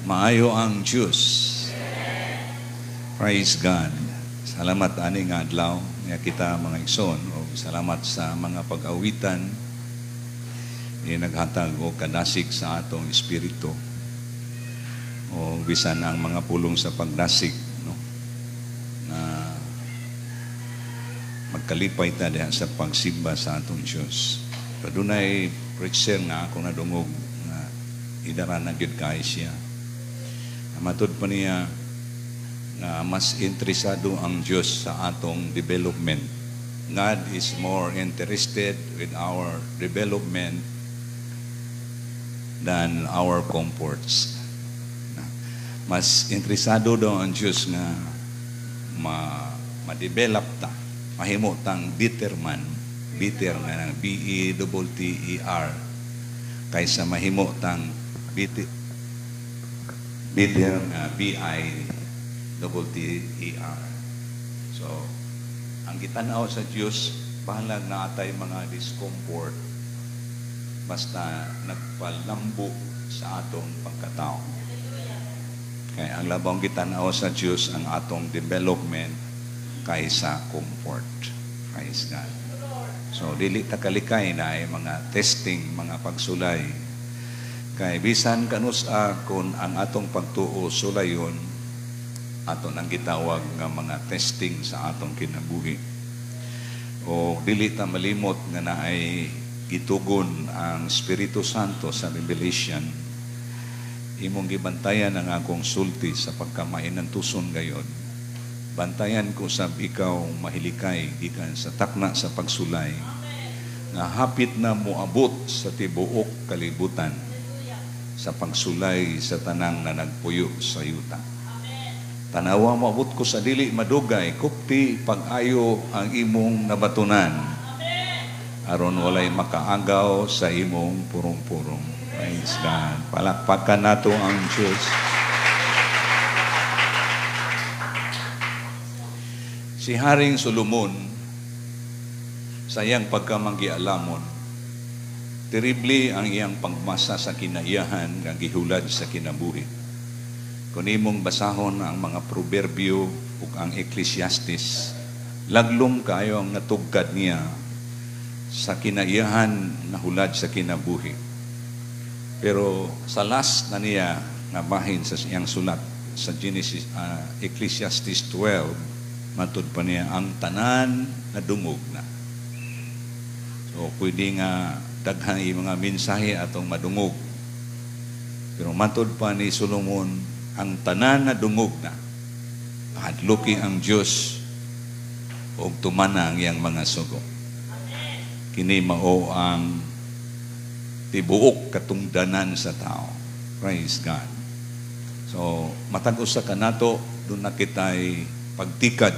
Maayo ang Diyos. Praise God. Salamat ani nga adlaw nga kita, mga igsoon, o salamat sa mga pag-awitan ni naghatag og kadasig sa atong espiritu. O bisan ang mga pulong sa pagdasig, no, na magkalipay ta diha sa pagsimba sa atong Diyos. Pero dunay preacher nga ako nadungog nga idara na gyud kay siya. Matud pa niya nga mas interesado ang Diyos sa atong development. God is more interested with our development than our comforts. Mas interesado daw ang Diyos nga ma-develop ta, mahimo tang bitter man, bitter nga ng B-E-T-T-E-R, kaysa mahimo tang bitter, bitter nga B-I-T-T-E-R. So, ang gitanaw sa Diyos, bahalag na atay mga discomfort, basta nagpalambo sa atong pagkatao. Kaya ang labang gitanaw sa Diyos ang atong development kaysa comfort. Praise God. So, dili ta kalikay na ay mga testing, mga pagsulay. Kay bisan kanus-a kung ang atong pagtuo sulayon, ato nang gitawag nga mga testing sa atong kinabuhi. O dili ta malimot nga naay gitugon ang Espiritu Santo sa Revelation. Imong gibantayan ang akong sulti sa pagkamainantuson gayon. Bantayan ko sab ikaw mahilikay gikan sa takna sa pagsulay nga hapit na moabot sa tibuok kalibutan sa pagsulay sa tanang na nagpuyo sa yuta. Tanawa, moabot ko sa dili madugay, kupti pag-ayo ang imong nabatunan. Aron walay makaagaw sa imong purong-purong. Praise God. Palakpakan nato ang Diyos. Si Haring Solomon, sa iyang pagkamanggialamon, terrible ang iyang pagmasa sa kinaiyahan nga gihulad sa kinabuhi. Kung imong basahon ang mga proverbio ug ang Ecclesiastes, laglom kayo ang natugkad niya sa kinaiyahan nga hulad sa kinabuhi. Pero sa last na niya nga bahin sa iyang sulat sa Genesis, Ecclesiastes 12, matud pa niya ang tanan na dungog na. So pwede nga daghan mga mensahe atong madungog. Pero matud pa ni Solomon, ang tanan na dungog na. Hadluki ang Dios ug tumana ang iyang mga sugo. Kini mao ang tibuok katungdanan sa tao. Praise God. So, matag usa ka nato, doon na kita'y pagtikad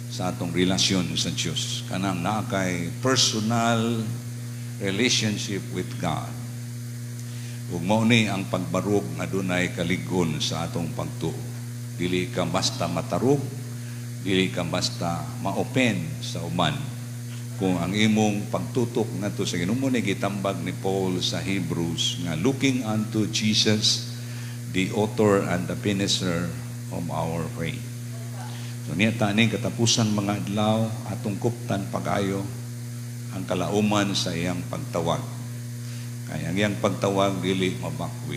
sa atong relasyon sa Diyos. Kanang naa kay personal relationship with God. Ug mao ni ang pagbarog nga dunay kalig-on sa atong pagtuo. Dili ka basta matarog, dili ka basta ma-open sa uman. Kung ang imong pagtutok ngadto sa Ginoo, ni gitambag ni Paul sa Hebrews nga looking unto Jesus, the author and the finisher of our faith. So niya taning katapusan mga adlaw, atong kuptan pag-ayo ang kalauman sa iyang pagtawag. Kaya ang iyang pagtawag dili mabakwi.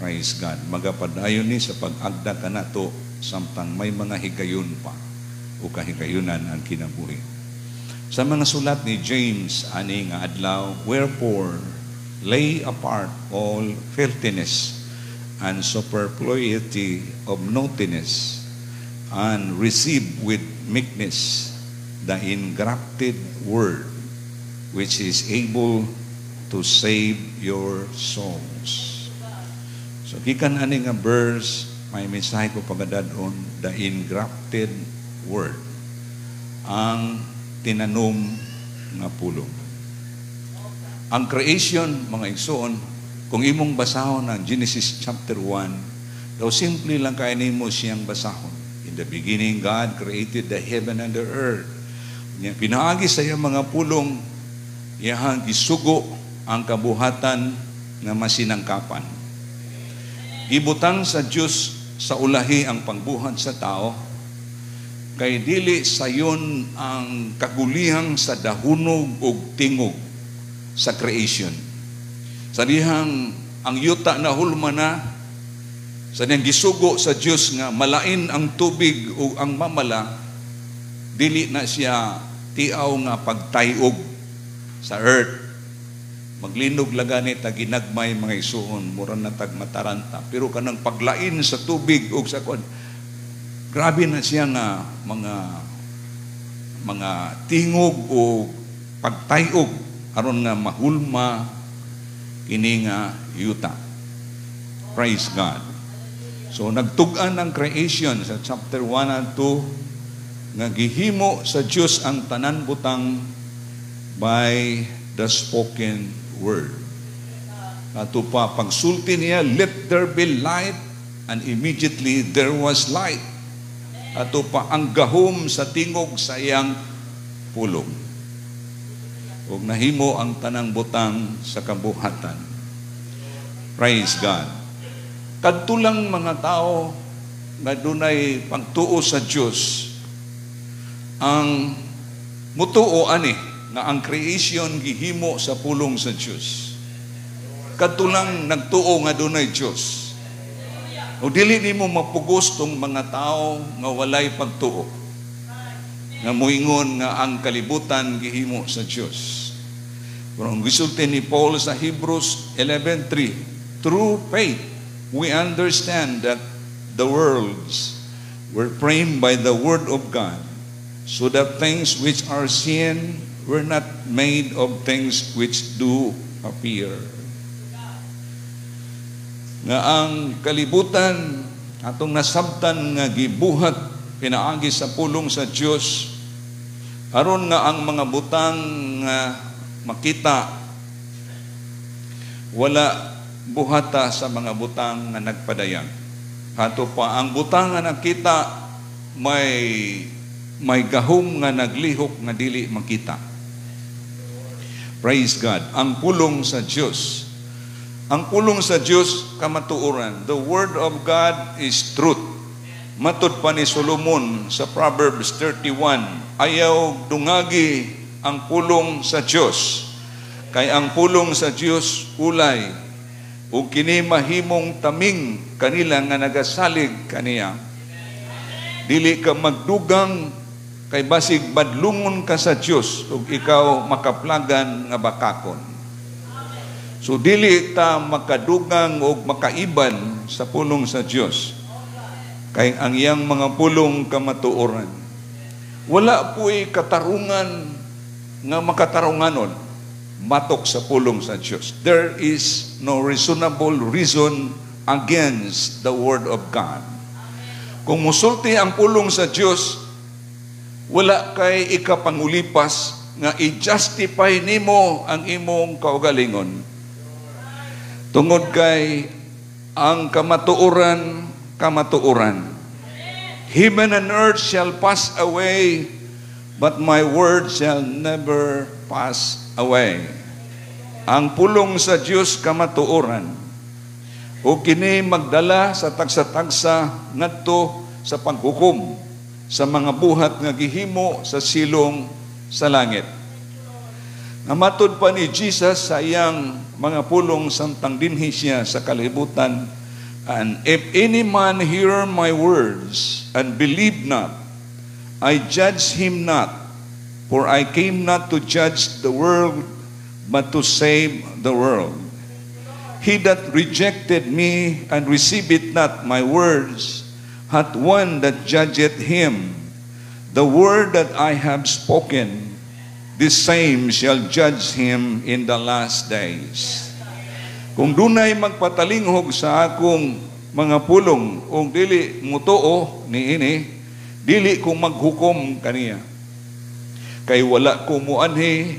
Praise God. Magapadayon ni sa pag-agda kanato samtang may mga higayon pa o kahigayunan ang kinabuhi. Sa mga sulat ni James ani nga adlaw, wherefore lay apart all filthiness and superfluity of naughtiness, and receive with meekness the engrafted word, which is able to save your souls. So, gikan ani nga verse, may mensahe ko pagadadon, the engrafted word, ang tinanom nga pulong. Ang creation, mga igsoon, kung imong basahon ang Genesis chapter 1, daw simple lang kaya nimo siyang basahon. In the beginning, God created the heaven and the earth. Pinaagi sa iyang mga pulong, iyahang gisugo ang kabuhatan nga masinangkapan. Gibutang sa Dios sa ulahi ang pangbuhat sa tao kay dili sayon ang kagulihang sa dahunog ug tingog sa creation. Sa dihang ang yuta na hulma na, sa dihang gisugo sa Dios nga malain ang tubig ug ang mamala, dili na siya tiaw nga pagtayog sa earth. Maglinog lagani ta ginagmay, mga igsuon, mura na tag mataranta. Pero kanang paglain sa tubig ug sa kwan, grabe na siya nga mga tingog o pagtayog aron nga mahulma kini nga yuta. Praise God. So nagtug-an ang creation sa chapter 1 and 2 nga gihimo sa Dios ang tanan butang by the spoken word. Ato pa pagsulti niya, "Let there be light," and immediately there was light. Ato pa ang gahom sa tingog sa iyang pulong. Ug nahimo ang tanang butang sa kabuhatan. Praise God. Kadto lang mga tao nga dunay pagtuo sa Dios ang mutuo ani nga ang creation gihimo sa pulong sa Dios. Kadto lang nagtuo nga dunay Dios. O dili nimo mapugos tong mga tao nga walay pagtuo, nga moingon nga ang kalibutan gihimo sa Dios. Pero ang gisulti ni Paul sa Hebrews 11:3, "Through faith we understand that the worlds were framed by the word of God, so that things which are seen were not made of things which do appear." Nga ang kalibutan atong nasabtan nga gibuhat pinaagi sa pulong sa Dios aron nga ang mga butang nga makita wala buhata sa mga butang nga nagpadayag. Ato pa ang butang nga nakita may gahom nga naglihok nga dili makita. Praise God. Ang pulong sa Dios. Ang pulong sa Dios kamatuoran. The word of God is truth. Matud pa ni Solomon sa Proverbs 31, "Ayaw dungagi ang pulong sa Dios. Kay ang pulong sa Dios ulay, ug kini mahimong taming kanila nga nagasalig kaniya." Dili ka magdugang kay basig badlungon ka sa Dios ug ikaw makaplagan nga bakakon. So dili ta makadugang og makaiban sa pulong sa Dios. Kay ang iyang mga pulong kamatuoran. Wala po'y katarungan nga makatarunganon matok sa pulong sa Dios. There is no reasonable reason against the word of God. Kung musulti ang pulong sa Dios, wala kay ikapangulipas nga i-justify nimo ang imong kaugalingon. Tungod kay ang kamatuoran, kamatuoran. "Heaven and earth shall pass away, but my word shall never pass away." Ang pulong sa Dios kamatuoran. O kini magdala sa tagsa-tagsa ngadto sa paghukom sa mga buhat nga gihimo sa silong sa langit. Nga matud pa ni Jesus sa iyang mga pulong samtang dinhi siya sa kalibutan, "And if any man hear my words and believe not, I judge him not, for I came not to judge the world, but to save the world. He that rejected me and receiveth not my words hath one that judgeth him. The word that I have spoken, this same shall judge him in the last days." Kung dunay magpatalinghog sa akong mga pulong ug dili mutuo niini, dili ko maghukom kaniya. Kay wala ko muanhi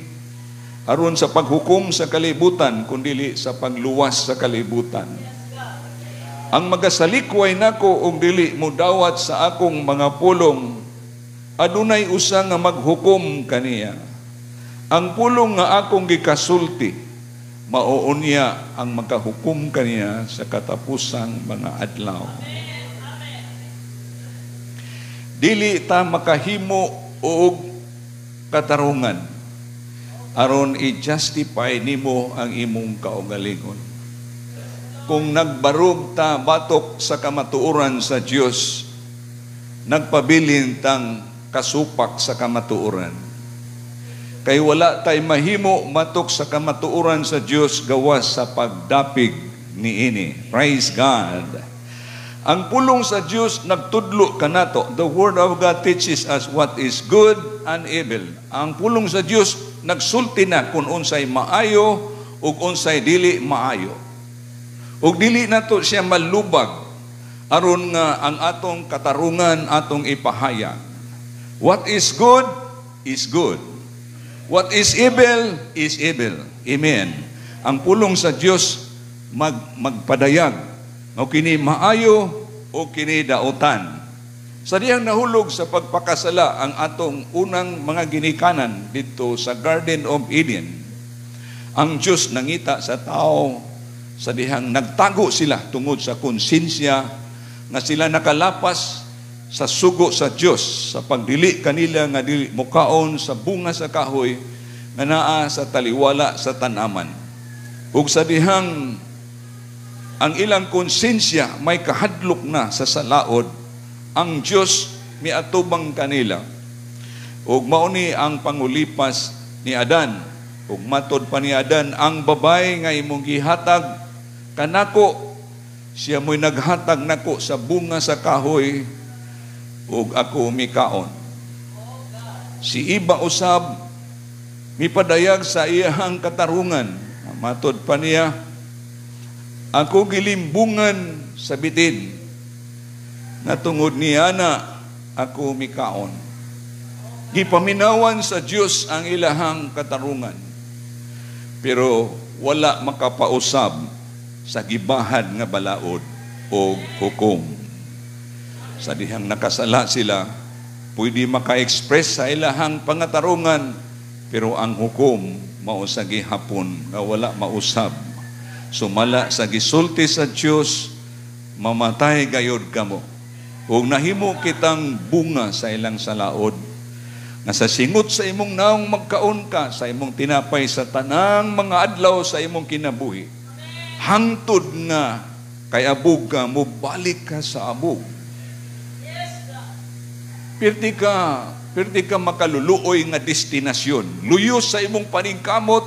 aron sa paghukom sa kalibutan kundili sa pagluwas sa kalibutan. Ang magasalikway nako ug dili mudawat sa akong mga pulong, adunay usa nga maghukom kaniya. Ang pulong nga akong gikasulti, Mao unya ang makahukom kaniya sa katapusang mga adlaw. Dili ta makahimo og katarungan aron i-justify nimo ang imong kaugalingon. Kung nagbarog ta batok sa kamatuoran sa Dios, nagpabilin tang kasupak sa kamatuoran. Kay wala tay mahimo matok sa kamatuoran sa Dios gawas sa pagdapig niini. Praise God. Ang pulong sa Dios nagtudlo kanato. The Word of God teaches us what is good and evil. Ang pulong sa Dios nagsulti na kung unsay maayo ug unsay dili maayo. Ug dili nato siya malubag aron nga ang atong katarungan atong ipahayag. What is good is good. What is evil is evil. Amen. Ang pulong sa Dios magpadayag o kini maayo o kini dautan. Sa dihang nahulog sa pagpakasala ang atong unang mga ginikanan dito sa Garden of Eden, ang Diyos nangita sa tao sa dihang nagtago sila tungod sa konsensya nga sila nakalapas sa sugo sa Dios sa pagdili kanila nga dili mukaon sa bunga sa kahoy nga naa sa taliwala sa tanaman. Ug sa dihang ang ilang konsensya may kahadlok na sa salaod, ang Dios miatubang kanila. Ug mao ni ang pangulipas ni Adan. Ug matod pa ni Adan, ang babay nga imong gihatag kanako, siya mo'y naghatag nako sa bunga sa kahoy ug ako mikaon. Si Iba usab mipadayag sa iyahang katarungan. Matod pa niya, ako gilimbungan sa bitin, na tungod niya na ako mikaon. Gipaminawan sa Dios ang ilahang katarungan, pero wala makapausab sa gibahad nga balaod o hukom. Sa dihang nakasala sila, pwede maka-express sa ilahang pangatarungan, pero ang hukom mao sa gihapon nga wala mausab. Sumala sa gisulti sa Dios, mamatay gayod kamo. Ug nahimo kitang bunga sa ilang salaod, nga sa singot sa imong naong magkaon ka sa imong tinapay sa tanang mga adlaw sa imong kinabuhi. Hangtod nga kay abog ka, mobalik ka sa abog. Pirti ka makaluluoy nga destinasyon. Luyo sa imong paningkamot,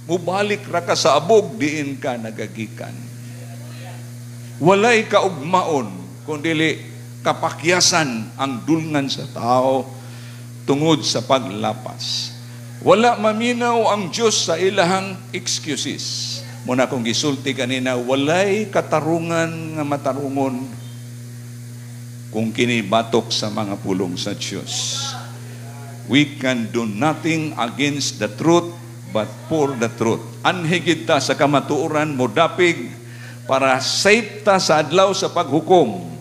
mubalik ra ka sa abog, diin ka nagagikan. Walay kaugmaon, kundili kapakyasan ang dulngan sa tao tungod sa paglapas. Wala maminaw ang Diyos sa ilahang excuses. Muna kong gisulti kanina, walay katarungan nga matarungon kung kini batok sa mga pulong sa Diyos. We can do nothing against the truth but for the truth. Anhigid ta sa kamatuoran mo dapig para safe ta sa adlaw sa paghukom.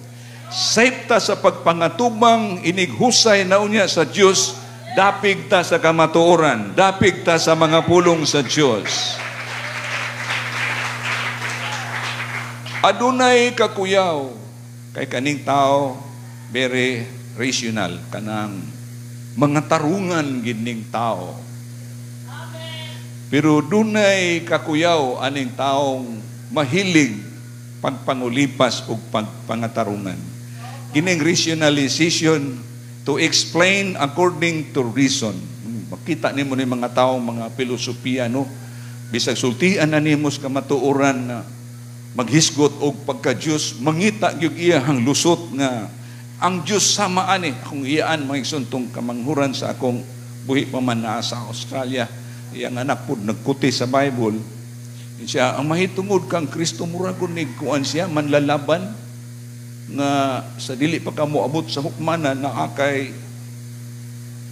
Safe ta sa pagpangatubang inighusay na unya sa Diyos, dapig ta sa kamatuoran, dapig ta sa mga pulong sa Diyos. Adunay kakuyaw kay kaning tao very rational, kanang mga tarungan gining tao. Pero dunay kakuyaw aning taong mahilig pagpangulipas o pagpangatarungan. Kining rationalization to explain according to reason. Makita nimo ni mga taong mga filosofiya, no? Bisag sultian na nimo sa kamatuoran na maghisgot og pagka-Diyos, mangita gyud iyahang lusot nga ang Diyos sama ani. Akong iyaan mga igsuntong kamanghuran sa akong buhi pa man naa sa Australia. Iyang anak pud nagkuti sa Bible. Siya, ang mahitungod kang Kristo murag ni kuan siya manlalaban nga sa dili pa ka moabot sa hukmanan na akay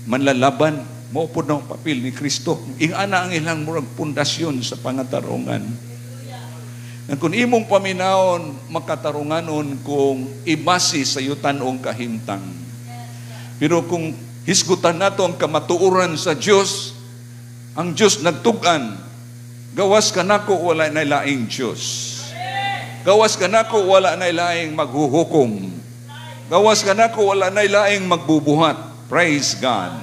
manlalaban, mao pod na ang papel ni Kristo. Ingana ang ilang murag pundasyon sa pangatarungan. Nga kung imong paminawon, makatarunganon kung ibase sa yutan-ong kahimtang. Pero kung hisgutan nato ang kamatuoran sa Dios, ang Dios nagtug-an Gawas kanako, wala na laing Diyos. Gawas kanako, wala na laing maghuhukom. Gawas kanako, wala na laing magbubuhat. Praise God.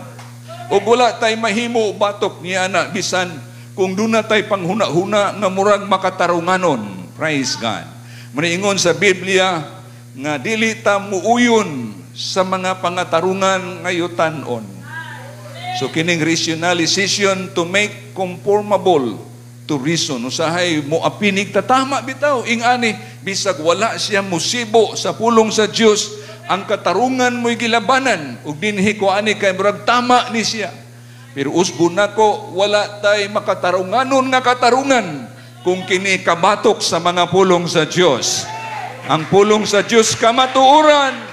Ug wala tay mahimo batok niya na bisan kung duna tay panghuna-huna nga murag makatarunganon. Praise God. Maniingon sa Biblia nga dili ta muuyon sa mga pangatarungan nga yutanon. So kining rationalization to make conformable to reason. Usahay mo apinig ta, tama bitaw ingani, bisag wala siya musibo sa pulong sa Dios, ang katarungan mo'y gilabanan ug dinhi ko ani kay murag tama ni siya. Pero usbon nako, wala tay makatarunganon nga katarungan kung kini kabatok sa mga pulong sa Dios. Ang pulong sa Dios kamatuoran.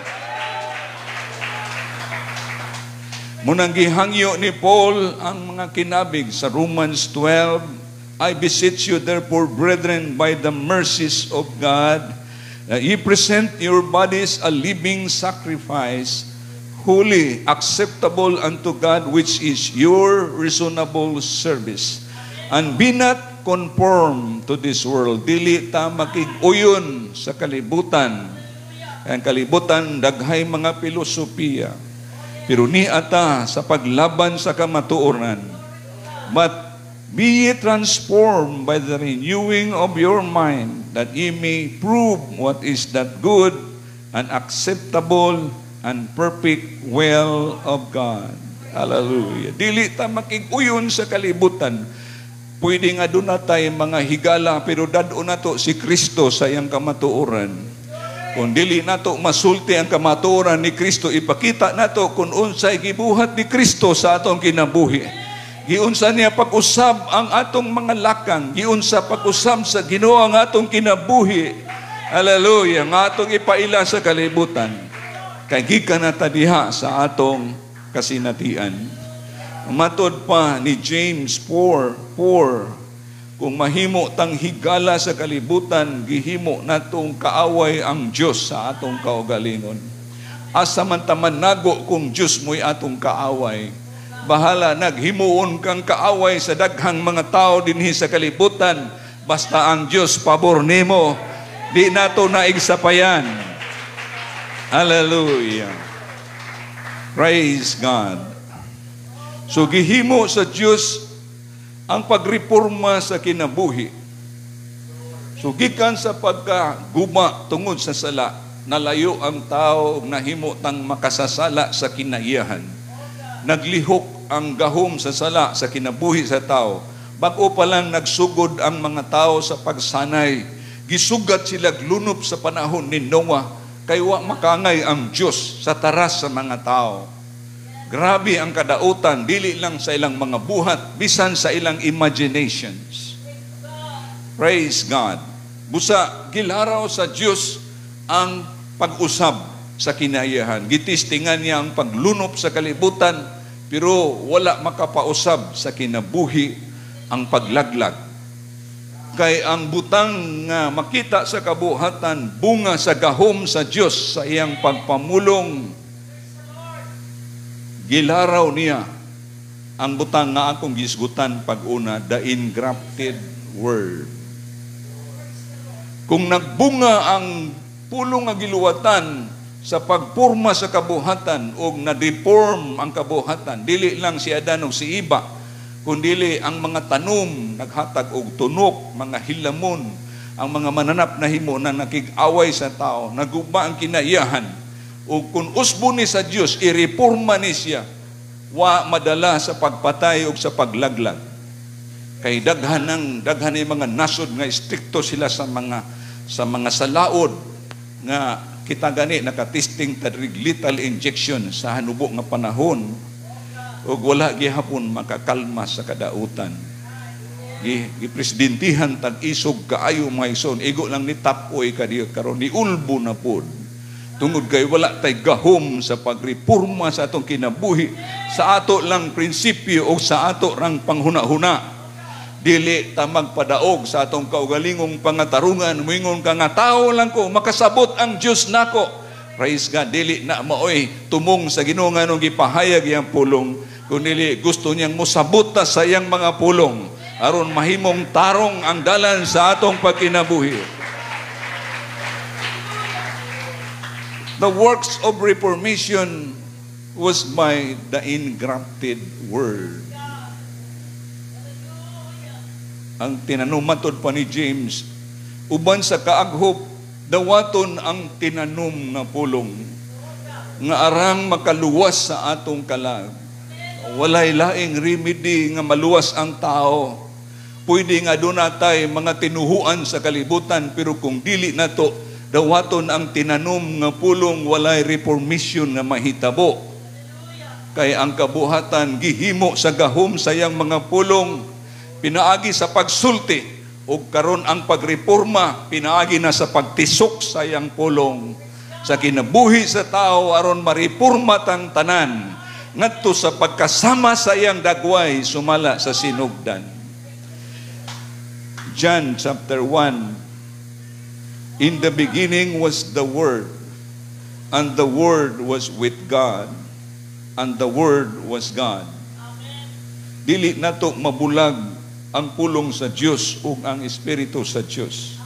Munang gihangyo ni Paul ang mga kinabig sa Romans 12, "I beseech you therefore, brethren, by the mercies of God, that ye present your bodies a living sacrifice, holy, acceptable unto God, which is your reasonable service. And be not conformed to this world." Dili ta makig-uyon sa kalibutan. Ang kalibutan, daghay mga filosofiya. Pero ni ata sa paglaban sa kamatuoran. "But be ye transformed by the renewing of your mind, that ye may prove what is that good and acceptable and perfect will of God." Hallelujah. Dili ta makig-uyon sa kalibutan. Pwede nga doon na tayo mga higala, pero dad-on nato si Kristo sa iyang kamatuoran. Kung dili nato masulti ang kamatuoran ni Kristo, ipakita nato kung unsay gibuhat ni Kristo sa atong kinabuhi. Giunsa niya pag-usab ang atong mga lakang, giunsa pag-usab sa Ginoo ang atong kinabuhi. Hallelujah, nga atong ipaila sa kalibutan. Kay gikan na ta diha sa atong kasinatian. Matod pa ni James 4:4, kung mahimo tang higala sa kalibutan, gihimo natong kaaway ang Dios sa atong kaugalingon. Asa man ta manago kung Dios mo'y atong kaaway? Bahala naghimuon kang kaaway sa daghang mga tao dinhi sa kalibutan, basta ang Dios pabor nimo, di nato naigsapayan. Hallelujah. Praise God. So gihimo sa Dios ang pagreforma sa kinabuhi. So gikan sa pagkaguba tungod sa sala, nalayo ang tao ug nahimo tang makasasala sa kinaiyahan. Naglihok ang gahom sa sala sa kinabuhi sa tao. Bag-o pa lang nagsugod ang mga tao sa pagsanay. Gisugat sila glunop sa panahon ni Noah, kay wa makangay ang Dios sa taras sa mga tao. Grabe ang kadautan, dili lang sa ilang mga buhat, bisan sa ilang imaginations. Praise God. Busa, gilaraw sa Dios ang pag-usab sa kinaiyahan. Gitistingan niya ang paglunop sa kalibutan, pero wala makapausab sa kinabuhi ang paglaglag. Kay ang butang nga makita sa kabuhatan, bunga sa gahom sa Dios sa iyang pagpamulong. Gilaraw niya ang butang nga akong gisgutan pag-una, the engrafted word. Kung nagbunga ang pulong nga giluwatan sa pagpurma sa kabuhatan o na-deform ang kabuhatan, dili lang si Adan o si Iba, kundili ang mga tanom naghatag og tunok, mga hilamon, ang mga mananap na himo na nakig-away sa tao, naguba ang kinaiyahan. O kung usbo ni sa Dios, ireforma ni siya, wa madala sa pagpatay o sa paglaglag. Kay daghan ni mga nasod nga istrikto sila sa mga salaod nga kita gani nakatesting tadrig lethal injection sa hanubo nga panahon ug wala gihapon makakalma sa kadautan. Gipresidentihan tag isog kaayo mga ison, igo lang ni tapoy kadiyo karon ni ulbo na pod. Tungod kay wala tay gahom sa pagreporma sa atong kinabuhi, sa ato lang prinsipyo o sa ato rang panghuna-huna. Dili ta magpadaog sa atong kaugalingong pangatarungan, muingon ka nga tao lang ko, makasabot ang Dios nako. Praise God, dili na maoy tumong sa Ginoo nganong gipahayag iyang pulong, kundi gusto niyang mosabot ta sa iyang mga pulong. aron mahimong tarong ang dalan sa atong pagkinabuhi. The works of reformation was by the engrafted word. Ang tinanom matod pa ni James, uban sa kaaghop, dawaton ang tinanom nga pulong, nga arang makaluwas sa atong kalag. Walay laing remedy nga maluwas ang tao. Pwede nga doon natay mga tinuhuan sa kalibutan, pero kung dili nato dawaton ang tinanom nga pulong, walay reformation nga mahitabo. Kay ang kabuhatan gihimo sa gahom sa iyang mga pulong, pinaagi sa pagsulti, ug karon ang pagreforma pinaagi na sa pagtisok sa iyang pulong sa kinabuhi sa tao aron mareporma tang tanan ngadto sa pagkasama sa iyang dagway sumala sa sinugdan. John chapter 1, in the beginning was the Word, and the Word was with God, and the Word was God. Dili nato mabulag ang pulong sa Dios ug ang Espiritu sa Dios.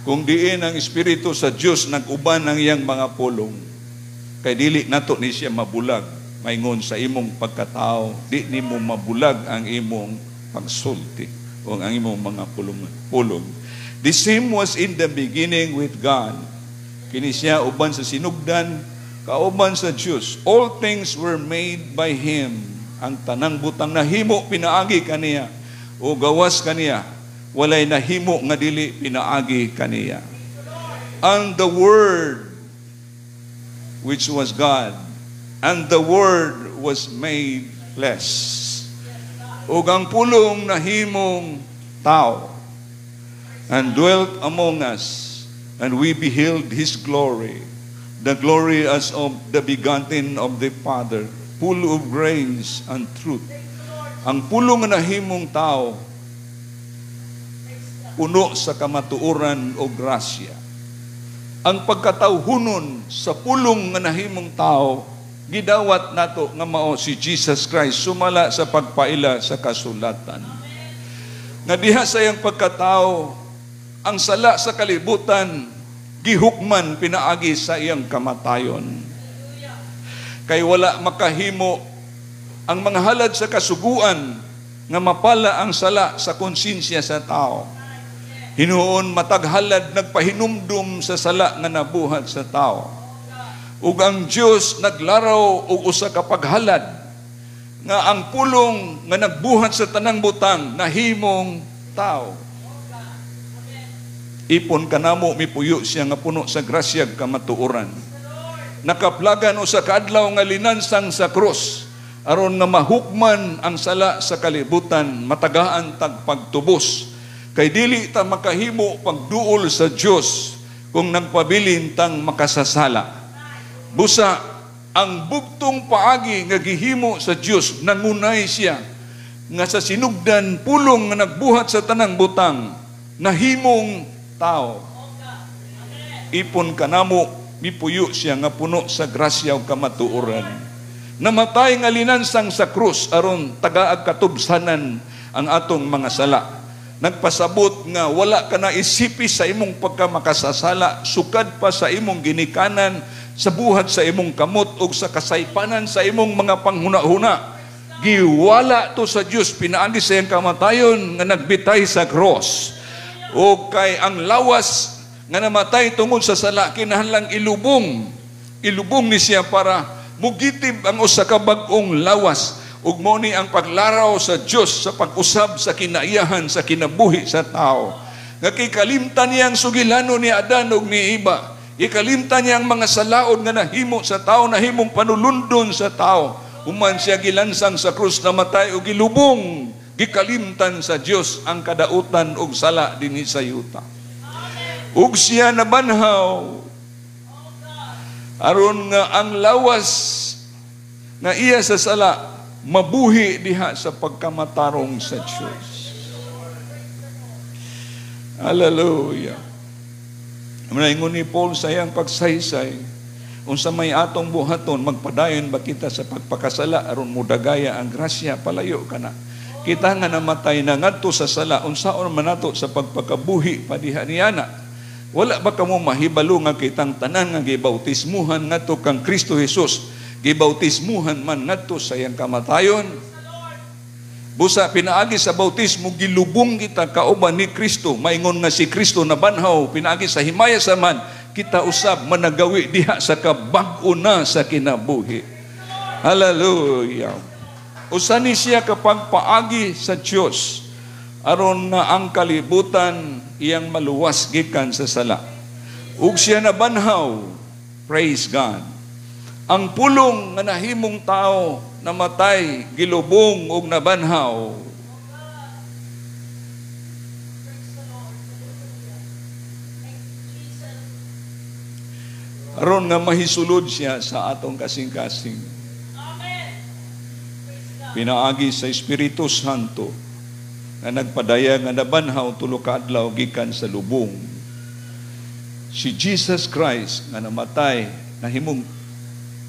Kung diin ang Espiritu sa Dios nag-uban ang iyang mga pulong, kay dili nato ni siya mabulag. Maingon sa imong pagkatao, di nimo mabulag ang imong pagsulti o ang imong mga pulong. The same was in the beginning with God. Kini siya uban sa sinugdan, kauban sa Dios. All things were made by Him. Ang tanang butang nahimo pinaagi kaniya o gawas kaniya. Walay nahimo nga dili pinaagi kaniya. And the Word, which was God, and the Word was made flesh. Ug ang pulong nahimong tao, and dwelt among us, and we beheld His glory, the glory as of the begotten of the Father, full of grace and truth. Ang pulong nga nahimong tao, puno sa kamatuoran o grasya. Ang pagkatawhunon sa pulong nga nahimong tao, gidawat nato nga mao si Jesus Christ sumala sa pagpaila sa kasulatan. Nga diha sa iyang pagkatao, ang sala sa kalibutan gihukman pinaagi sa iyang kamatayon. Kay wala makahimo ang mga halad sa kasuguan nga mapala ang sala sa konsyensya sa tao. Hinuon matag halad nagpahinumdum sa sala nga nabuhat sa tao. Ug ang Dios naglaraw og usa ka paghalad nga ang pulong nga nagbuhat sa tanang butang nahimong tao. Ipon kanamo mipuyo siya nga puno sa grasya ug kamatuoran. Nakaplagan usa ka adlaw nga linansang sa krus aron nga mahukman ang sala sa kalibutan, matagaan tag pagtubos. Kay dili ta makahimo pagduol sa Dios kung nagpabilin tang makasasala. Busa ang bugtong paagi nga gihimo sa Dios, nangunay siya nga sa sinugdan pulong nga nagbuhat sa tanang butang nahimong tao. Ipon kanamo mipuyo siya nga puno sa grasya ug kamatuoran. Namatay nga linansang sa krus aron tagaag katubsanan ang atong mga sala. Nagpasabot nga wala ka na isipi sa imong pagkamakasasala, sukad pa sa imong ginikanan, sa buhat sa imong kamot ug sa kasaypanan sa imong mga panghuna-huna. Giwala to sa Dios pinaagi sa iyang kamatayon nga nagbitay sa cross. O kay ang lawas nga namatay tungod sa sala kinahanglang ilubong. Ilubong ni siya para mugitib ang usa ka bag-ong lawas. Ug mao ni ang paglaraw sa Dios sa pag-usab sa kinaiyahan sa kinabuhi sa tao. Nga kikalimtan niya ang sugilano ni Adan ug ni Eva. Ikalimtan niya ang mga salaod nga nahimo sa tao, nahimong panulundon sa tao. Human siya gilansang sa krus, namatay ug gilubong. Gikalimtan sa Dios ang kadautan ug sala dinhi sa yuta. Ug siya nabanhaw aron nga ang lawas nga iya sa sala mabuhi diha sa pagkamatarong sa Dios. Hallelujah. Ingon ni Paul sa iyang pagsaysay, unsa may atong buhaton, magpadayon ba kita sa pagpakasala aron mudagaya ang grasya, palayo ka na. Kita nga namatay na ngadto sa sala, unsaon man nato sa pagpakabuhi pa diha niana? Wala ba kamo mahibalo nga kitang tanan nga gibautismuhan ngadto kang Kristo Jesus, gibautismuhan man ngadto sa iyang kamatayon? Busa pinaagi sa bautismo gilubong kita kauban ni Kristo. Maingon nga si Kristo nabanhaw pinaagi sa himaya sa man, kita usab managawi diha sa kabag-o na sa kinabuhi. Hallelujah. Usa ni siya kapag paagi sa Dios aron nga ang kalibutan iyang maluwas gikan sa sala. Ug siya nabanhaw. Praise God. Ang pulong nga nahimong tao, namatay, gilubong ug nabanhaw. Aron nga mahisulod siya sa atong kasing-kasing. Pinaagi sa Espiritu Santo nga nagpadaya nga nabanhaw tulo ka adlaw gikan sa lubong. Si Jesus Christ nga namatay, nahimong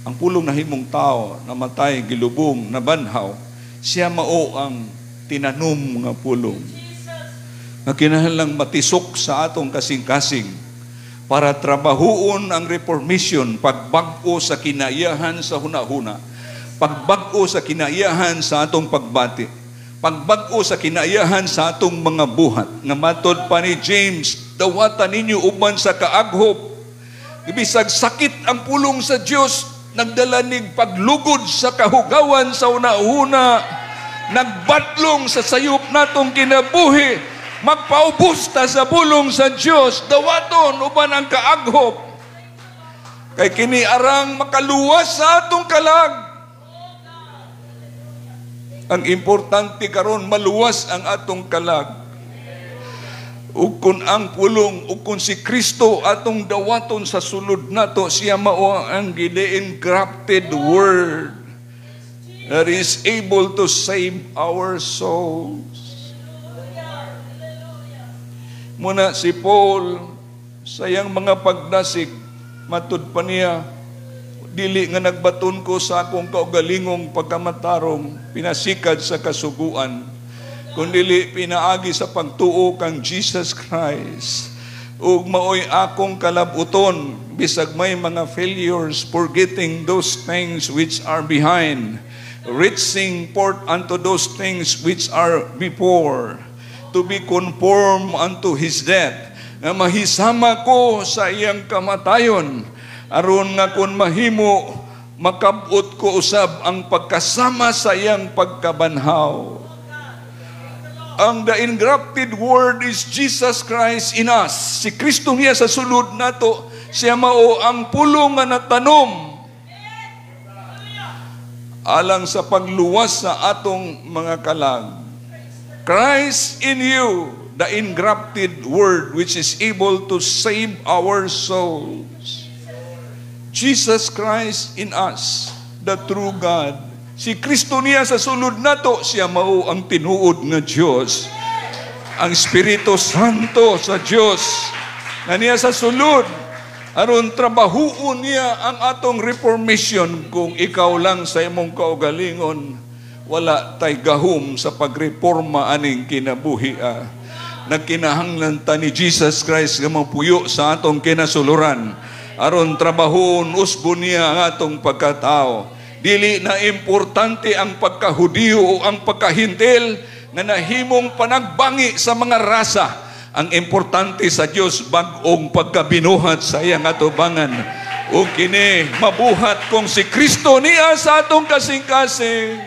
ang pulong nahimong tao, namatay, gilubong, nabanhaw, siya mao ang tinanom nga pulong nga kinahanglang matisok sa atong kasing-kasing para trabahuon ang reformation, pagbag-o sa kinaiyahan sa hunahuna, pagbag-o sa kinaiyahan sa atong pagbati, pagbag-o sa kinaiyahan sa atong mga buhat. Nga matod pa ni James, dawatan ninyo uban sa kaaghop. Bisag sakit ang pulong sa Dios, nagdala ning paglugod sa kahugawan sa una-una, nagbadlong sa sayop natong kinabuhi, magpaubos ta sa pulong sa Dios, dawaton uban ang kaaghop. Kay kini arang makaluwas sa atong kalag. Ang importante karon maluwas ang atong kalag. Ug kun ang pulong, ug kun si Kristo atong dawaton sa sulod nato, siya mao ang engrafted word that is able to save our souls. Muna si Paul, sa iyang mga pagdasig, matud pa niya, dili nga nagbaton ko sa akong kaugalingong pagkamatarong, pinasikad sa kasuguan, kundili pinaagi sa pagtuo kang Jesus Christ. Ug maoy akong kalabuton, bisag may mga failures, forgetting those things which are behind, reaching forth unto those things which are before, to be conformed unto His death, nga mahisama ko sa iyang kamatayon, aron nga kun mahimo, makabot ko usab ang pagkasama sa iyang pagkabanhaw. Ang the engrafted word is Jesus Christ in us. Si Kristo niya sa sulod nato, siya mao ang pulong nga natanom alang sa pagluwas sa atong mga kalag. Christ in you, the engrafted word which is able to save our souls. Jesus Christ in us, the true God. Si Kristo niya sa sulod nato, siya mao ang tinuod nga Dios. Ang Espiritu Santo sa Dios nga niya sa sulod, aron trabahuon niya ang atong reformation. Kung ikaw lang sa imong kaugalingon, wala tay gahom sa pagreforma aning kinabuhi. Nagkinahanglan ta ni Jesus Christ nga mapuyo sa atong kinasuluran, aron trabahuon usbo niya ang atong pagkatao. Dili na importante ang pagkahudiyo o ang pagkahintil nga nahimong panagbangi sa mga rasa. Ang importante sa Dios, bag-ong pagkabinuhat sa iyang atubangan. O kini mabuhat kung si Kristo niya sa atong kasing-kasing.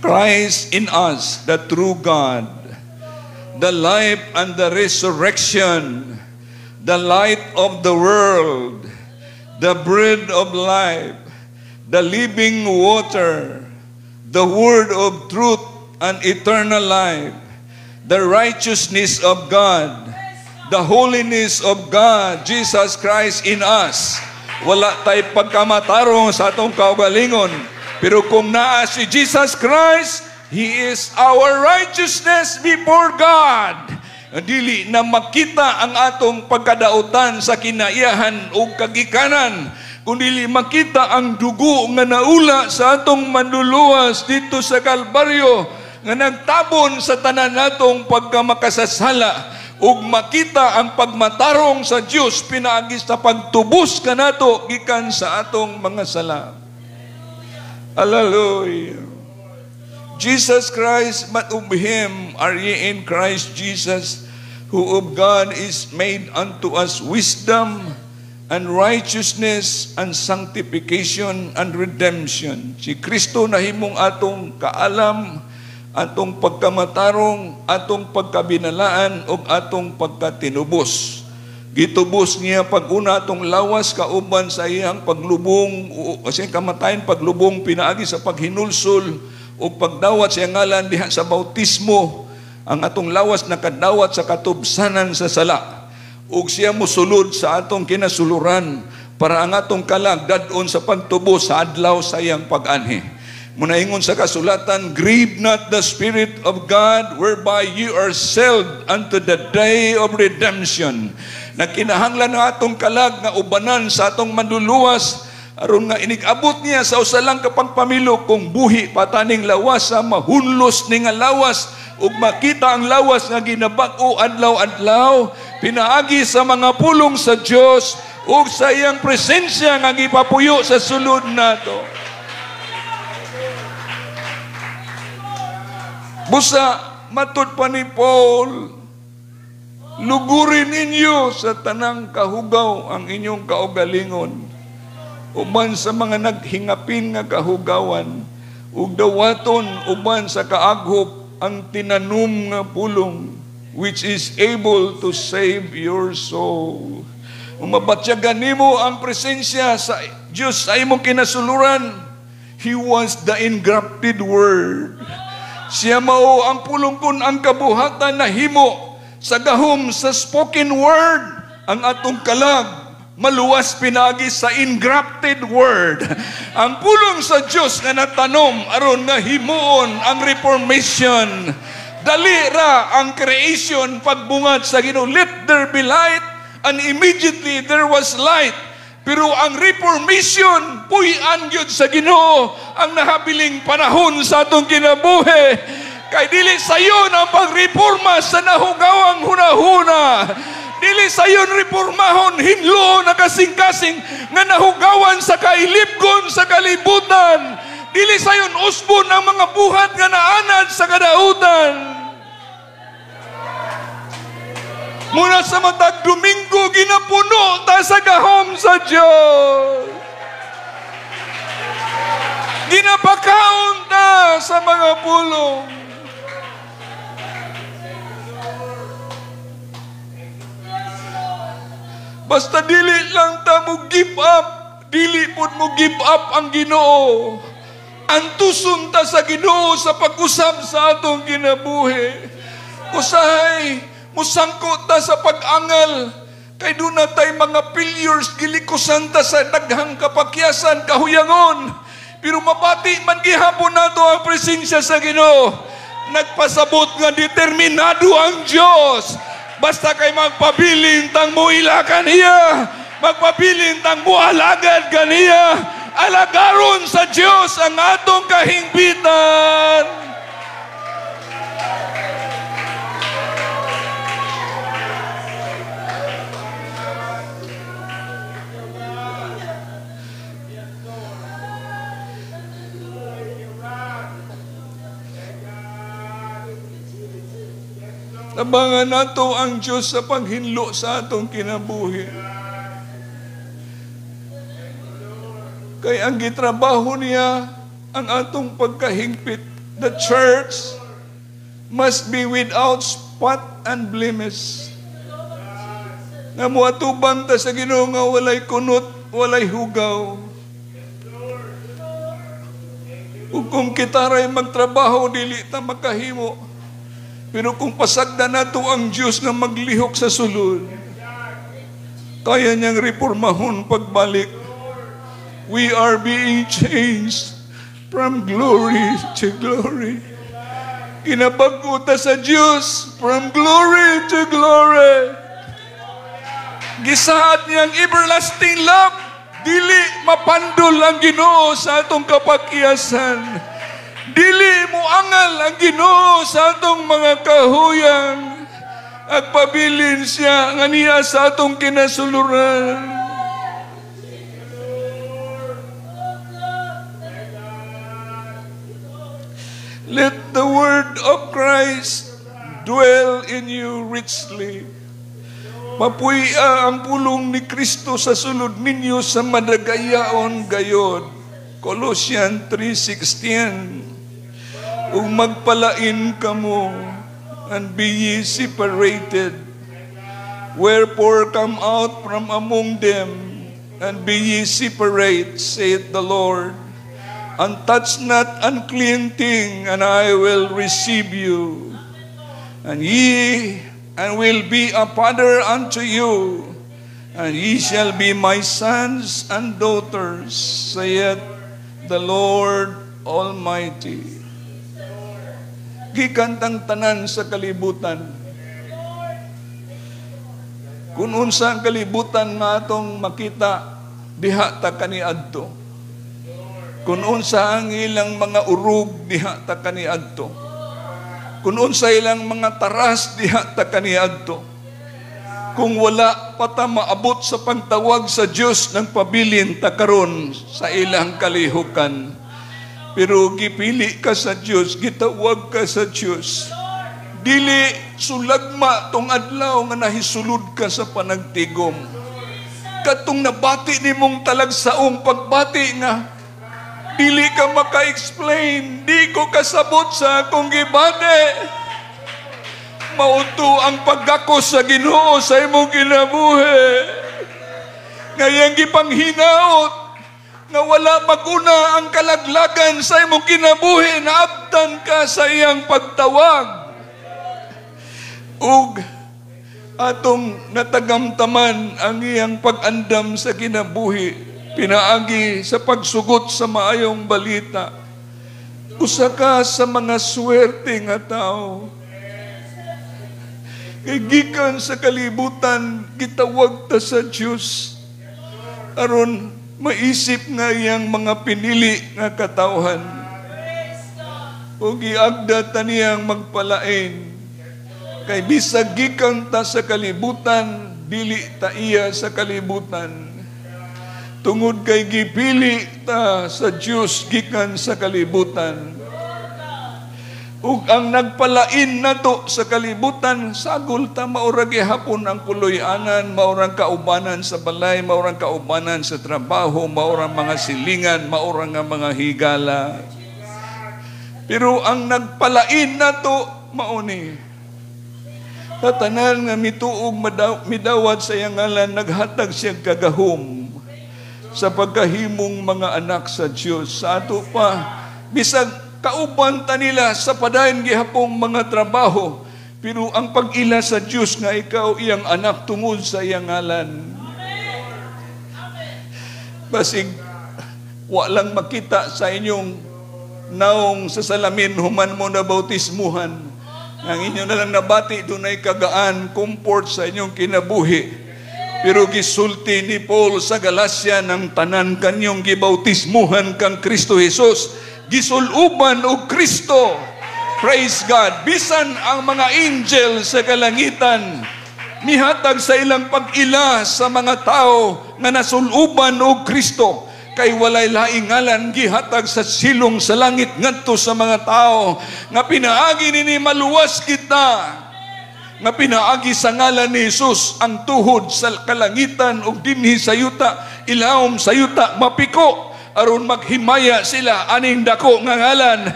Christ in us, the true God, the life and the resurrection, the light of the world, the bread of life, the living water, the word of truth and eternal life, the righteousness of God, the holiness of God, Jesus Christ in us. Wala tay pagkamatarong sa atong kaugalingon, pero kung naa si Jesus Christ, He is our righteousness before God. Dili na makita ang atong pagkadautan sa kinaiyahan o kagikanan. Kung dili makita ang dugo nga naula sa atong manluluwas dito sa Kalbaryo, nga nagtabon sa tanan natong pagkamakasasala, ug makita ang pagmatarong sa Dios pinaagi sa pagtubos kanato gikan sa atong mga sala. Hallelujah. Jesus Christ, but of Him are ye in Christ Jesus, who of God is made unto us wisdom and righteousness and sanctification and redemption. Si Kristo nahimong atong kaalam, atong pagkamatarong, atong pagkabinalaan, ug atong pagkatinubos. Gitubos niya pag-una atong lawas kauban sa iyang paglubong, o sa iyang kamatayon, paglubong, pinaagi sa paghinulsol, ug pagdawat sa iyang ngalan diha sa bautismo. Ang atong lawas nakadawat sa katubsanan sa sala. Ug siya mosulod sa atong kinasuluran para ang atong kalag dad-on sa pagtubos sa adlaw sa iyang pag-anhi. Munaingon sa kasulatan, grieve not the Spirit of God, whereby you are sealed unto the day of redemption. Nagkinahanglan ang atong kalag nga ubanan sa atong manluluwas, aron nga inig-abot niya sa usa lang ka pagpamilo, kung buhi pataning lawas sa mahunlos ni nga lawas, ug makita ang lawas nga ginabag-o adlaw-adlaw pinaagi sa mga pulong sa Dios ug sa iyang presensya nga gipapuyo sa sulod nato. Busa matud pa ni Paul, lugurin ninyo sa tanang kahugaw ang inyong kaugalingon, uban sa mga naghingapin nga kahugawan, ug dawaton uban sa kaaghop ang tinanom nga pulong, which is able to save your soul. Umabatyagan nimo ang presensya sa Diyos sa imong kinasuluran. He was the engrafted Word. Siya mao ang pulong kun ang kabuhatan na himo sa gahom sa spoken word. Ang atong kalag maluwas pinagi sa engrafted word. Ang pulong sa Dios nga natanom aron nga himuon ang reformation. Dali ra ang creation pagbungat sa Ginoo. Let there be light, and immediately there was light. Pero ang reformation, puy-an gyud sa Ginoo ang nahabiling panahon sa atong kinabuhi. Kay dili sayon ang pagreforma sa nahugawang hunahuna. Dili sayon reformahon hinlo na kasing-kasing nga nahugawan sa kailibgon sa kalibutan. Dili sayon usbon ang mga buhat nga naanad sa kadautan. Muna sa matag Domingo, ginapuno ta sa gahom sa Diyos. Ginapakaon ta sa mga pulong. Basta dili lang ta mo give up, dili pud mo give up ang Ginoo. Antuson ta sa Ginoo sa pag-usab sa atong kinabuhi. Usahay musangko ta sa pag-angal, kay doon na tay mga failures, gilikusan ta sa daghang kapakyasan, kahuyangon. Pero mabati man gihapon nato ang presensya sa Ginoo. Nagpasabot nga determinado ang Diyos. Basta kay magpabilin tang muila kaniya, magpabilin tang mualagad kaniya, alagaron sa Diyos ang atong kahingpitan. Tabangan nato ang Diyos sa paghinlo sa atong kinabuhi. Kay ang gitrabaho niya ang atong pagkahingpit. The church must be without spot and blemish. Nga muatubang ta sa Ginoo nga walay kunot, walay hugaw. Ug kung kita ray magtrabaho, dili ta makahimo. Pero kung pasagdan nato ang Diyos na maglihok sa sulod, kaya niyang reformahon pagbalik. We are being changed from glory to glory. Ginabago ta sa Diyos from glory to glory. Gisaad niyang everlasting love. Dili mapandol ang Ginoo sa atong kapakyasan. Dili moangal ang Ginoo sa atong mga kahuyang. Agpabilin siya nga niya sa atong kinasuluran. Let the word of Christ dwell in you richly. Mapuy-a ang pulong ni Kristo sa sulod ninyo sa madagayaon gayod. Colossians 3:16. Ug magpalain kamo and be ye separated. Wherefore come out from among them and be ye separate, saith the Lord. And touch not unclean thing, and I will receive you. And ye and will be a father unto you, and ye shall be my sons and daughters, saith the Lord Almighty. Gikan tang tanan sa kalibutan. Kung unsa ang kalibutan nga atong makita, diha ta kaniadto. Kung unsa ang ilang mga urog, diha ta kaniadto. Kung unsa ilang mga taras, diha ta kaniadto. Kung wala pa ta maabot sa pagtawag sa Dios ng pabilin ta karon sa ilang kalihukan. Pero gipili ka sa Dios, gitawag ka sa Dios. Dili sulagma tong adlaw nga nahisulod ka sa panagtigom. Katong nabati nimong talagsaong pagbati nga dili ka maka-explain, di ko kasabot sa akong gibati. Mauto ang paggakos sa Ginoo sa imong kinabuhi. Ngayang gipanghinaot nga wala maguna ang kalaglagan sa imong kinabuhi, naabtan ka sa iyang pagtawag. Ug atong natagamtaman ang iyang pag-andam sa kinabuhi, pinaagi sa pagsugot sa maayong balita. Usa ka sa mga swerte nga tao. Kay gikan sa kalibutan, gitawag ta sa Dios aron maisip nga iyang mga pinili nga katawhan. O giagda ta niyang magpalain. Kay bisag gikan ta sa kalibutan, dili ta iya sa kalibutan. Tungod kay gipili ta sa Dios gikan sa kalibutan. Ug ang nagpalain nato sa kalibutan, sagol ta maura gihapon ang puloy-anan, maurang kaubanan sa balay, maurang kaubanan sa trabaho, maurang mga silingan, maurang nga mga higala. Pero ang nagpalain nato mauni. Tatanan nga mituog midawat sa iyang ngalan, naghatag siya kagahom sa pagkahimong mga anak sa Dios. Sa ato pa, bisag kauban ta nila sa padayon gihapong mga trabaho, pero ang pag-ila sa Dios nga ikaw iyang anak tungod sa iyang ngalan. Basig walang makita sa inyong naong sa salamin human mo na bautismuhan. Ang inyo na lang nabati, dunay kagaan, comfort sa inyong kinabuhi. Pero gisulti ni Paul sa Galacia ng tanan kanyong gibautismuhan kang Kristo Jesus, gisuluban og Kristo. Praise God. Bisan ang mga angel sa kalangitan, mihatag sa ilang pag-ila sa mga tao nga nasuluban og Kristo. Kay walay laing ngalan gihatag sa silong sa langit ngadto sa mga tao nga pinaagi nini maluwas kita, nga pinaagi sa ngalan ni Jesus ang tuhod sa kalangitan ug dinhi sa yuta, ilawom sa yuta mapiko aron maghimaya sila aning dako nga ngalan.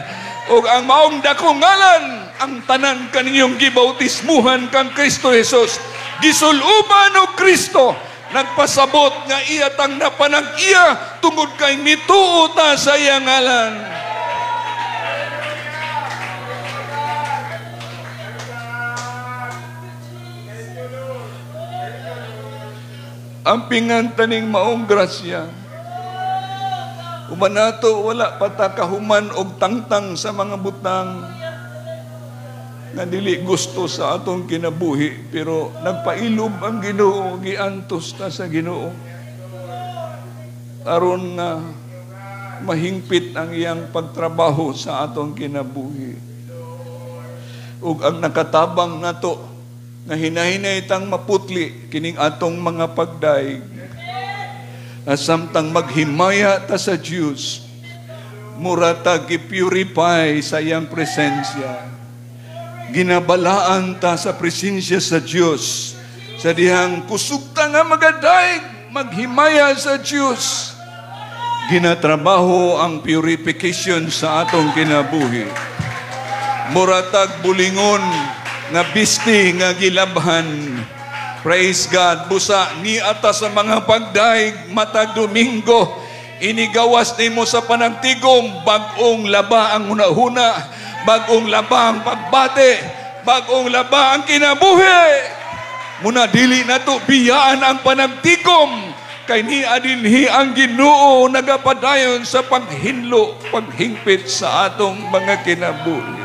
Ug ang maong dako ngalan ang tanan kaninyong gibautismuhan kang Kristo Jesus, gisuluban og Kristo, nagpasabot nga iya tang napanag-iya tungod kay mituo ta sa iyang ngalan. Ang pingan taning maong grasya. Uban nato wala pa ta kahuman og tangtang sa mga butang nga dili gusto sa atong kinabuhi, pero nagpailob ang Ginoo, giantos ta sa Ginoo. Aron nga mahingpit ang iyang pagtrabaho sa atong kinabuhi. Ug ang nakatabang nato nga hinahinay tang maputli kining atong mga pagdaig. Samtang maghimaya ta sa Dios, mura ta gi-purify sa iyang presensya. Ginabalaan ta sa presensya sa Dios sa dihang kusog ta nga magadaig, maghimaya sa Dios. Ginatrabaho ang purification sa atong kinabuhi. Mura tag bulingon nga bisti nga gilabhan. Praise God. Busa ni ata sa mga pagdaig matag Domingo, inigawas nimo sa panagtigom, bag-ong laba ang hunahuna, bag-ong laba ang pagbate, bag-ong laba ang kinabuhi. Muna dili nato biyaan ang panagtigom, kay niya dinhi ang Ginoo nagapadayon sa paghinlo, paghingpit sa atong mga kinabuhi.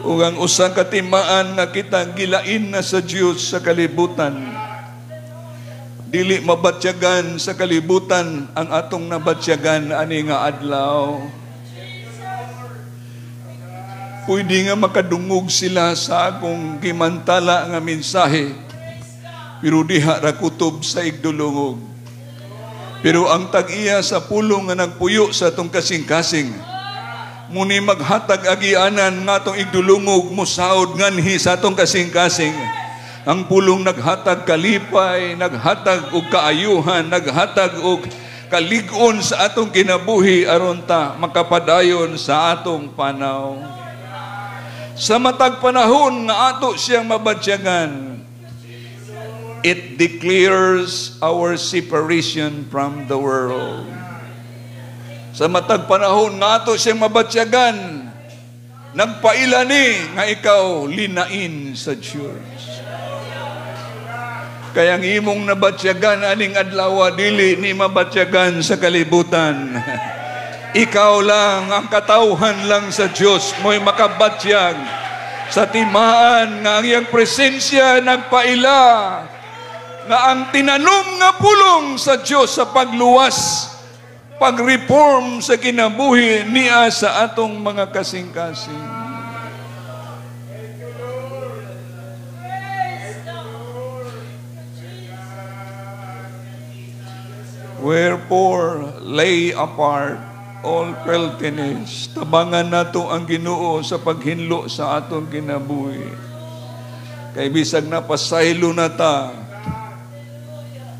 Ug ang usa ka timaan nga kita gilain na sa Dios sa kalibutan, dili mabatyagan sa kalibutan ang atong nabatyagan ani nga adlaw. Pwede nga makadungog sila sa akong gimantala nga mensahe, pero diha ra kutob sa igdulungog. Pero ang tag-iya sa pulong nga nagpuyo sa atong kasing-kasing, muni maghatag agianan nga atong igdulungog mosaod nganhi sa atong kasing-kasing. Ang pulong naghatag kalipay, naghatag og kaayuhan, naghatag og kalig-on sa atong kinabuhi aron ta makapadayon sa atong panaw. Sa matag panahon nga ato siyang mabatyagan, it declares our separation from the world. Sa matag panahon nga ato siyang mabatyagan, nagpaila ni nga ikaw linain sa Diyos. Kaya ang imong nabatyagan aning adlaw dili ni mabatyagan sa kalibutan. Ikaw lang, ang katawhan lang sa Diyos mo'y makabatyag sa timaan nga ang iyang presensya nagpaila, nga ang tinanom nga pulong sa Diyos sa pagluwas, pag-reform sa kinabuhi niya sa atong mga kasing-kasing. Wherefore, lay apart all filthiness. Tabangan nato ang Ginoo sa paghinlo sa atong kinabuhi. Kay bisag napasaylo na ta,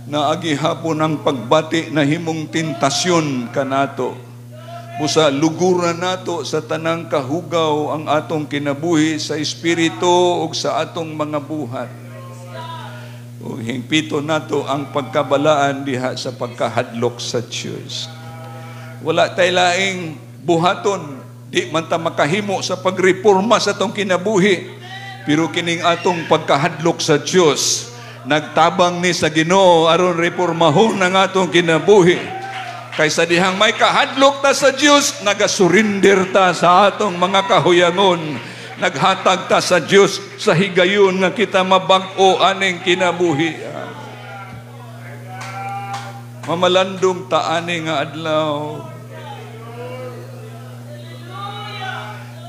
naagihapon ang pagbati na himong tentasyon kanato. Busa luguran nato sa tanang kahugaw ang atong kinabuhi sa espiritu ug sa atong mga buhat. Ug hingpito nato ang pagkabalaan diha sa pagkahadlok sa Diyos. Wala tay laing buhaton, di man ta makahimo sa pagreporma sa atong kinabuhi, pero kining atong pagkahadlok sa Dios nagtabang ni sa Ginoo aron reformahon ang atong kinabuhi. Kaysa dihang may kahadlok ta sa Dios, nagasurrender ta sa atong mga kahuyangon, naghatag ta sa Dios sa higayon nga kita mabag-o aning kinabuhi. Mamalandong ta ani nga adlaw.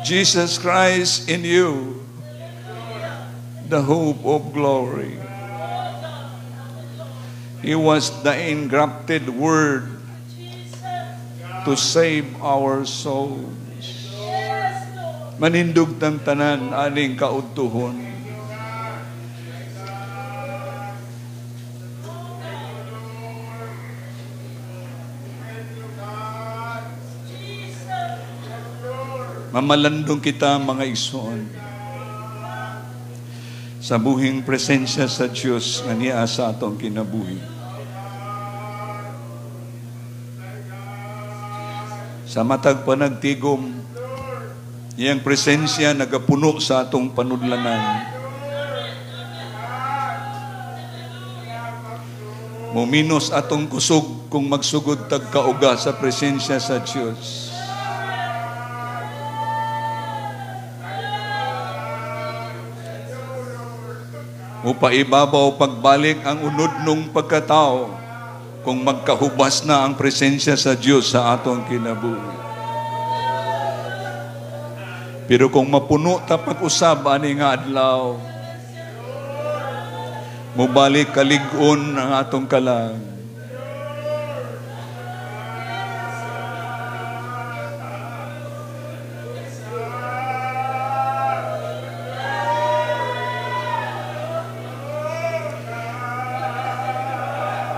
Jesus Christ in you, the hope of glory. He was the engrafted word to save our souls. Manindog tang tanan aning kaudtuhon. Mamalandong kita mga igsoon sa buhing presensya sa Diyos nga niya sa atong kinabuhi. Sa matag panagtigom, iyang presensya nagapuno sa atong panudlanan. Muminos atong kusog kung magsugod tag kauga sa presensya sa Diyos. Mupaibabaw pagbalik ang unudnong pagkatao kung magkahubas na ang presensya sa Diyos sa atong kinabuhi. Pero kung mapuno ta pag-usab ani nga adlaw, mubalik kalig-on ang atong kalag.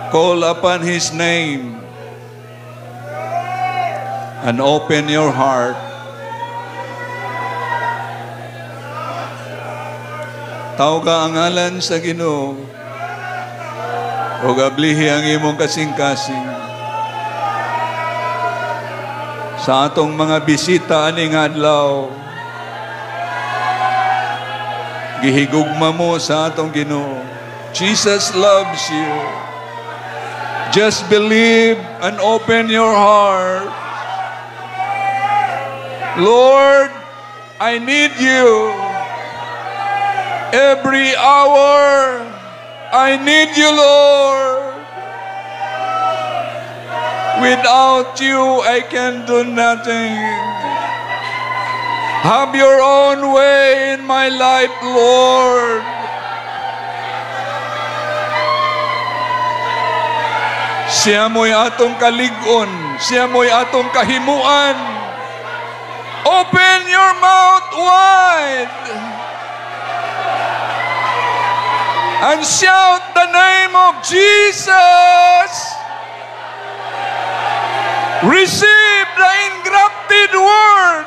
Call upon His name and open your heart. Tawga ang ngalan sa Ginoo ug ablihi ang imong kasing-kasing. Sa atong mga bisita aning adlaw, gihigugma mo sa atong Ginoo. Jesus loves you. Just believe and open your heart. Lord, I need you. Every hour, I need you, Lord. Without you, I can do nothing. Have your own way in my life, Lord. Siya mo'y atong kalig-on. Siya mo'y atong kahimuan. Open your mouth wide and shout the name of Jesus. Receive the engrafted word.